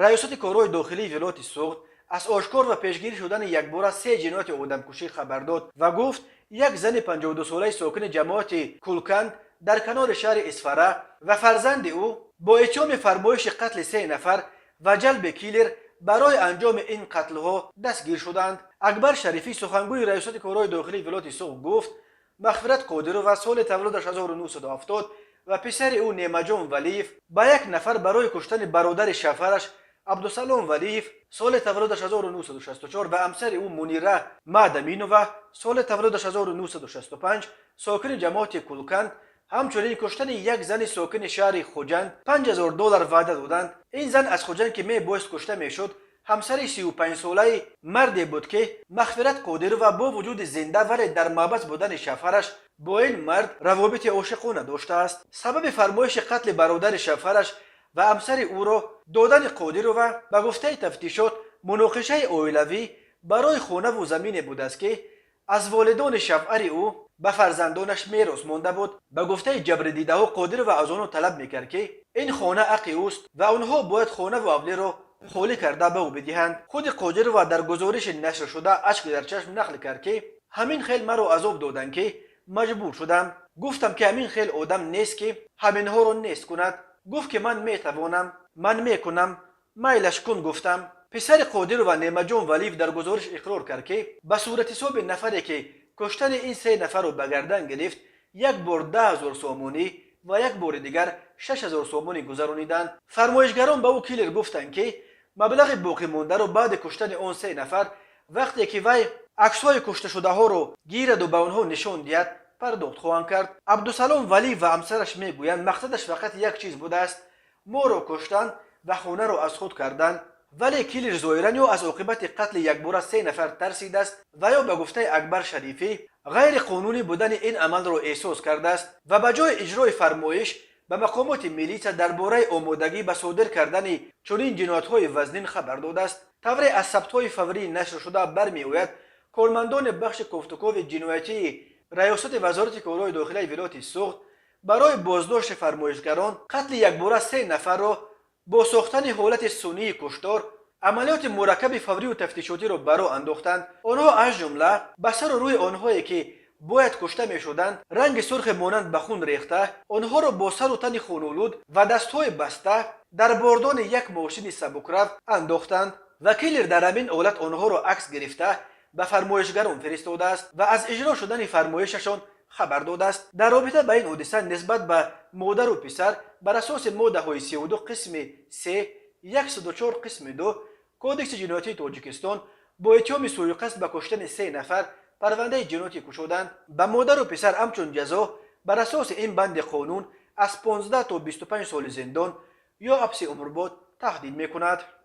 Раёсати корҳои дохилии вилояти Суғд аз ошкор ва пешгирӣ шудани якбора се ҷинояти одамкушӣ хабар дод ва гуфт, як зани 52-солаи сокини ҷамоати Кулканд дар канори шаҳри Исфара ва фарзанди ӯ бо иттиҳоми фармоиши қатли се нафар ва ҷалби киллер барои анҷоми ин қатлҳо дастгир шуданд. Акбар Шарифӣ, сухангӯи Раёсати корҳои дохилии вилояти Суғд, гуфт, Мағфират Қодирова, соли таваллудаш 1970, ва писари ӯ Неъматҷон Валиев ба як нафар барои куштани бародари шавҳараш Абдусалом Валиев, соли таваллудаш 1964, ва ҳамсари ӯ Мунира Маъдаминова, соли таваллудаш 1965, сокини ҷамоати Кулканд, ҳамчунин куштани як зани сокини шаҳри Хуҷанд 5000 доллар ваъда доданд. Ин зан аз Хуҷанд, ки мебоист кушта мешуд, ҳамсари 35-солаи марде буд, ки Мағфират Қодирова бо вуҷуди зинда, вале дар маҳбас будани шавҳараш бо ин мард равобити ошиқона доштааст. Сабаби фармоиши қатли бародари шавҳараш ва ҳамсари ӯро додани Қодирова, ба гуфтаи тафтишот, муноқишаи оилавӣ барои хонаву замине будааст, ки аз волидони шавҳари ӯ ба фарзандонаш мерос монда буд. Ба гуфтаи ҷабрдидаҳо, Қодирова аз онҳо талаб мекард, ки ин хона ҳаққи ӯст ва онҳо бояд хонаву ҳавлиро холӣ карда ба ӯ бидиҳанд. Худи Қодирова дар гузориши нашршуда ашк дар чашм нақл кард, ки ҳамин хел маро азоб доданд, ки маҷбур шудам. Гуфтам, ки ҳамин хел одам нест, ки ҳаминҳоро нест кунад. Гуфт, ки ман метавонам, ман мекунам, майлаш кун, гуфтам. Писари Қодирова Неъматҷон Валиев дар гузориш иқрор кард, ки ба суратҳисоби нафаре, ки куштани ин се нафарро ба гардан гирифт, як бор 10 000 сомонӣ ва як бори дигар 6000 сомонӣ гузарониданд. Фармоишгарон ба ӯ, киллер, гуфтанд, ки маблағи боқимондаро баъди куштани он се нафар, вақте ки вай аксҳои кушташудаҳоро гираду ба онҳо нишон диҳад, пардохт хоҳанд кард. Абдусалом Валиев ва ҳамсараш мегӯянд, мақсадаш фақат як чиз будааст: моро куштан ва хонаро аз худ кардан. Вале киллер зоҳиран ё аз оқибати қатли якбора се нафар тарсидааст ва ё, ба гуфтаи Акбар Шарифӣ, ғайриқонунӣ будани ин амалро эҳсос кардааст ва ба ҷои иҷрои фармоиш ба мақомоти милитсия дар бораи омодагӣ ба содир кардани чунин ҷиноятҳои вазнин хабар додааст. Тавре аз сабтҳои фаврии нашршуда бармеояд, кормандони бахши кофтукови ҷиноятии Раёсати Вазорати корҳои дохилаи вилояти Суғд барои боздошти фармоишгарон қатли якбора се нафарро бо сохтани ҳолати сунъии куштор амалиёти мураккаби фаврию тафтишотиро ба роҳ андохтанд. Онҳо, аз ҷумла, ба сару рӯи онҳое, ки бояд кушта мешуданд, ранги сурхе монанд ба хун рехта, онҳоро бо сару тани хунолуд ва дастҳои баста дар бордони як мошини сабукрав андохтанд ва киллер дар ҳамин ҳолат онҳоро акс гирифта, ба фармоишгарон фиристодааст ва аз иҷро шудани фармоишашон хабар додааст. Дар робита ба ин ҳодиса нисбат ба модару писар бар асоси моддаҳои 32 қисми 3, 104 қисми 2 Кодекси ҷиноятии Тоҷикистон бо иттиҳоми сӯиқасд ба куштани се нафар парвандаи ҷиноятӣ кушоданд. Ба модару писар ҳамчун ҷазо бар асоси ин банди қонун аз 15 то 25 соли зиндон ё ҳабси умрбод таҳдид мекунад.